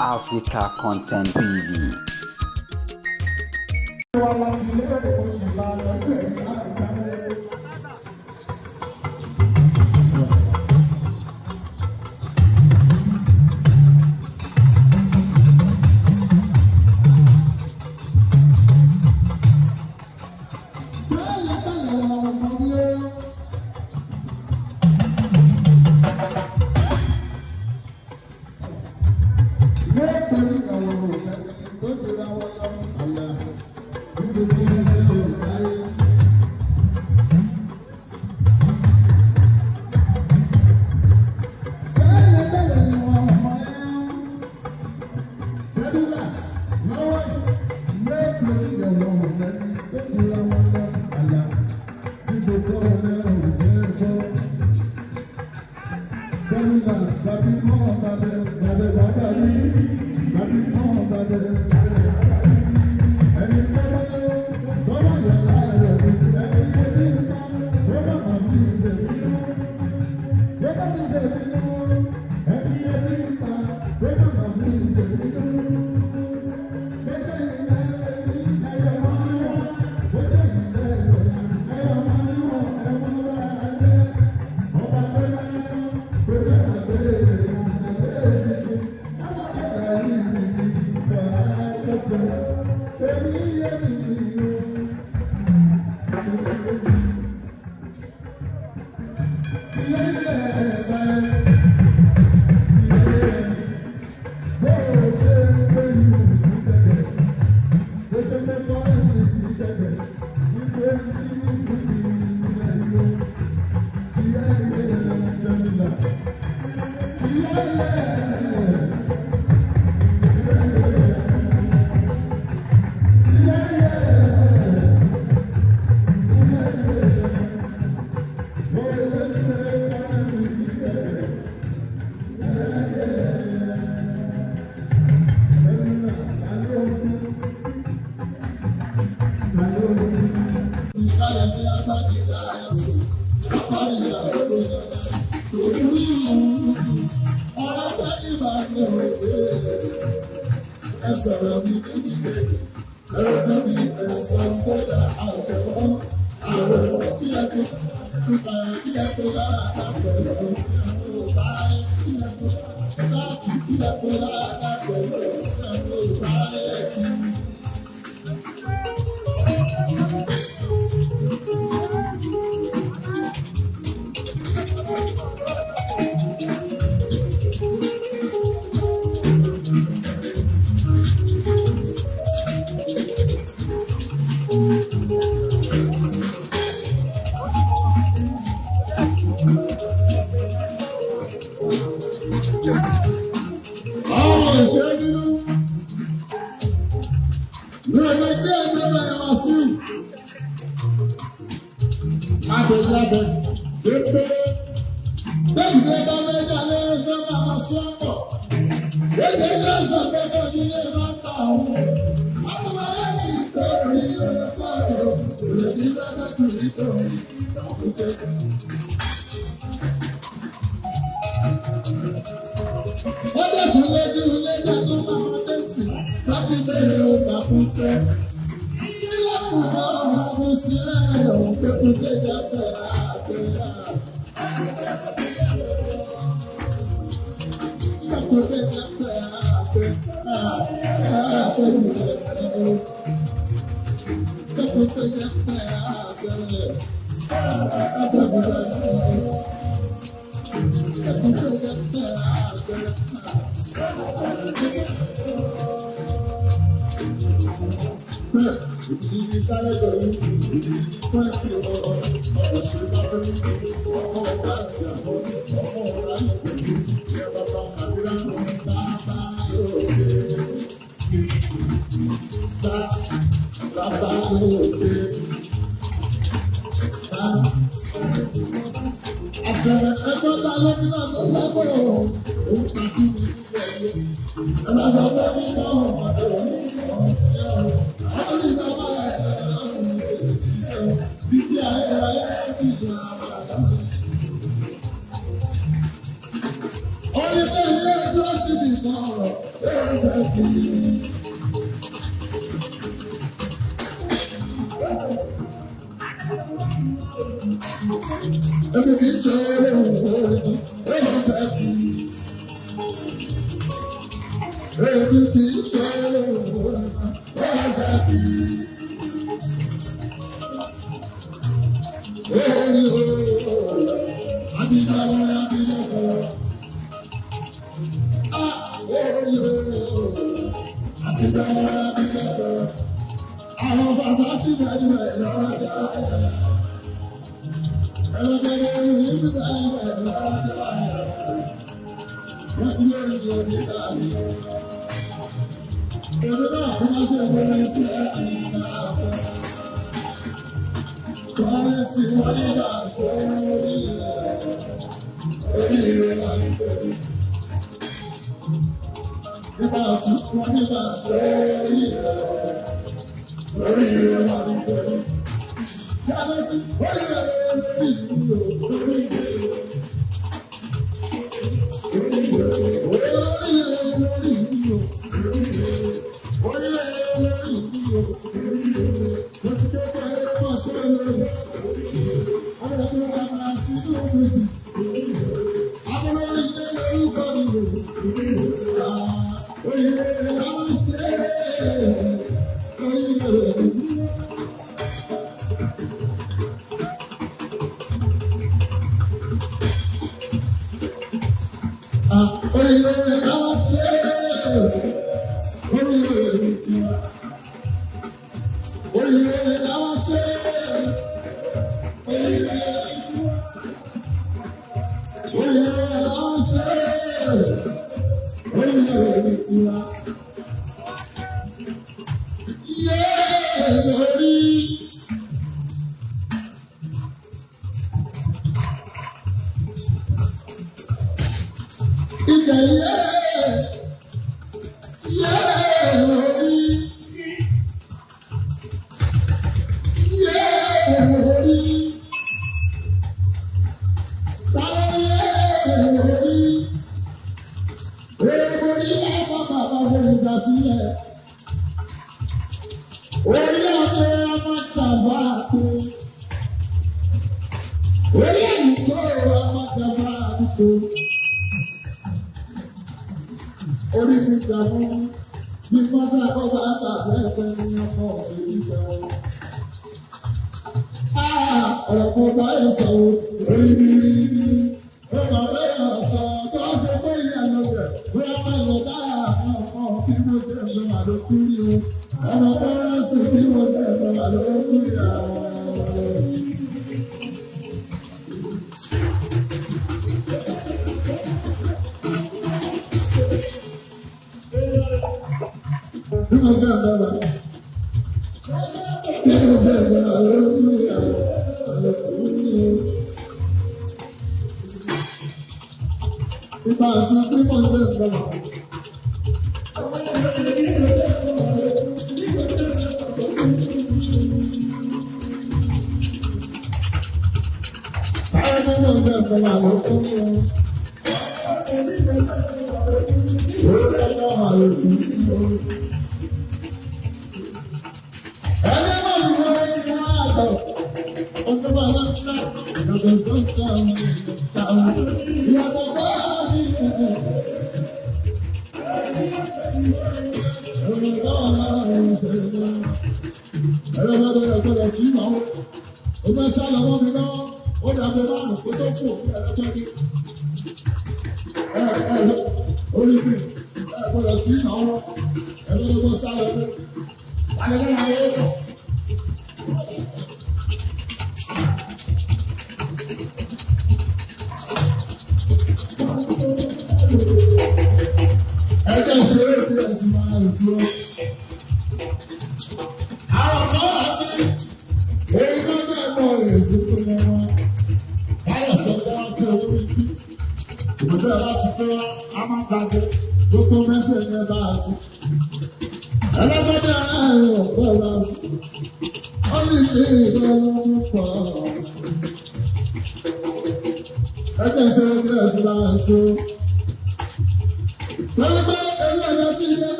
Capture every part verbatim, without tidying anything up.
Africa Content T V.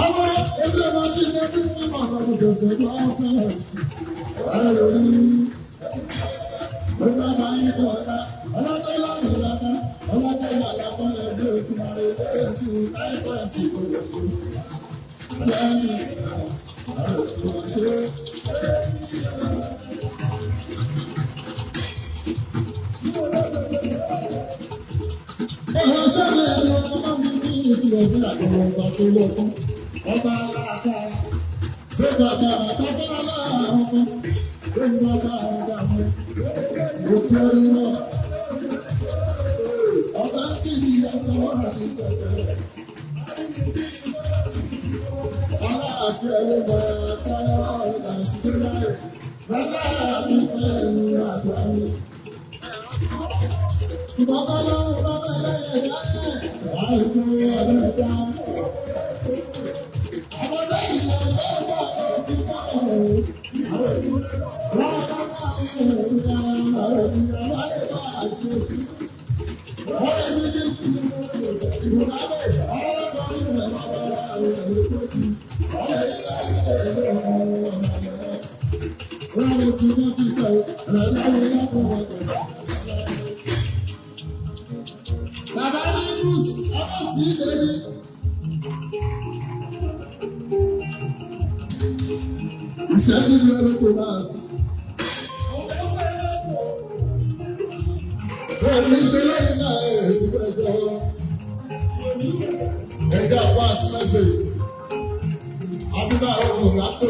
Ọmọ ẹgbẹ́ wa ti ṣe bí sí màmá mi kò ṣe bá ṣe. Hallelujah. Ọlọ́jọ́ láti lọ́kàn, ọlọ́jọ́ ìyàlá fún ẹgbẹ́ oṣù Màrè lẹ́yìn tí ó táyé fún ẹ̀sìn kò lè ṣe. Ọ̀rọ̀ sọ́dọ̀ ẹ̀rọ ọmọ mi ní ìsìn ọ̀gbìn àgbọ̀rọ̀ ọ̀gbà tó lọ́kùn. Ọba aláàbá, ṣé bàbá àtàkùn aláàbá ọkọ? Ṣé bàbá àgbà mi? Mo kí ọ nínú. Ọba kìíní ìyá sọ wọ́n àti ìgbésẹ̀. Aláàfin ẹ̀rọ máa tọ́lá ọ̀nà sílẹ̀. Bàbá mi fẹ́ ìrìn àjò ayé. Bàbá mi kú sí ọmọ sí ìbéèrè. Ìṣẹ́jú ni wọ́n ló kó máa sí. Bẹ́ẹ̀ni ṣe lẹ́yìn náà ẹ̀ ẹ̀ sí ẹjọ́. Ẹjọ́ pass message. Àbúrò àwọn ọmọ rà pé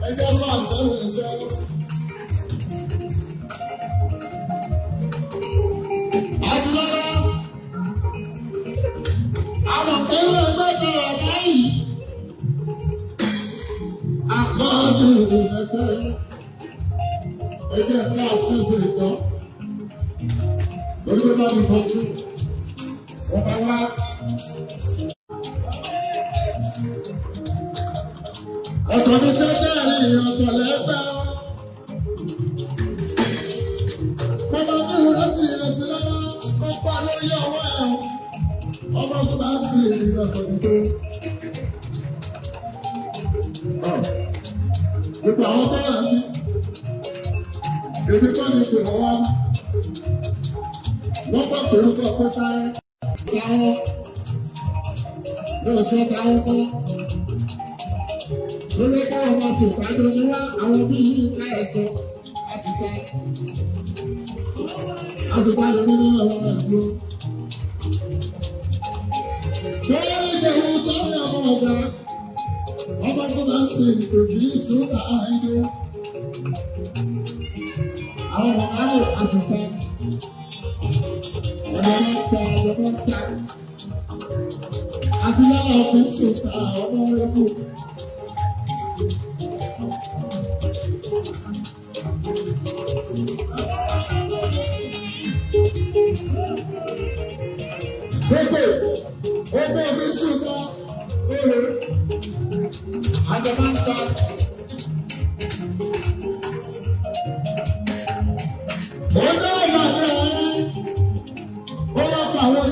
ẹjọ́ pass message. Àti lọ́wọ́. Àwọn pẹ̀lú ẹgbẹ́ kan wà báyìí. Àkọọ́dún ẹgbẹ́ yìí. Ẹgbẹ́ class six ìtàn. Lórí tó bá di fourteen. Wọ́n bá wá. Ọ̀tọ̀ ní sẹ́ńtẹ́ẹ̀rì, ọ̀tọ̀ lẹ́gbẹ́. Mo máa ní ìwé láti ìrètí lọ́wọ́, mo pa lórí ọwọ́ ẹ̀. Ọmọ tó bá sì rí ọkọ̀ tó. Gbogbo àwọn tó wà ní, èmi kọ́ ni pè wọ́n wá. Wọ́n gbọ́ pé ó gbọ́ pé táyé. Táwọn, mi ò sọ táwọn kọ́. Lórí káwọn máa sùn pàdé ní wá, àwọn bí yìí ká ẹ̀ sọ. Àṣìṣe. Àṣìṣe lè ní ní ọ̀rọ̀ rẹ̀ sí. Ṣé ìgbà wo tó ní ọmọ ọ̀gá? Ọmọ tó bá ń ṣe ìpèbí sódà àìdó. Àwọn ọ̀gá lè àṣìṣe. Ọ̀gá ló ń ta, ọ̀gá ló ń ta. Àti yálà ọkùnrin sọ̀tà ọmọ ẹ̀kọ́. Gbogbo, gbogbo mi sọ̀tà ọ̀rẹ́. Àjọ máa ń ta. Ọjọ́ ìlànà ọ̀rẹ́. Ó wá pa àwọn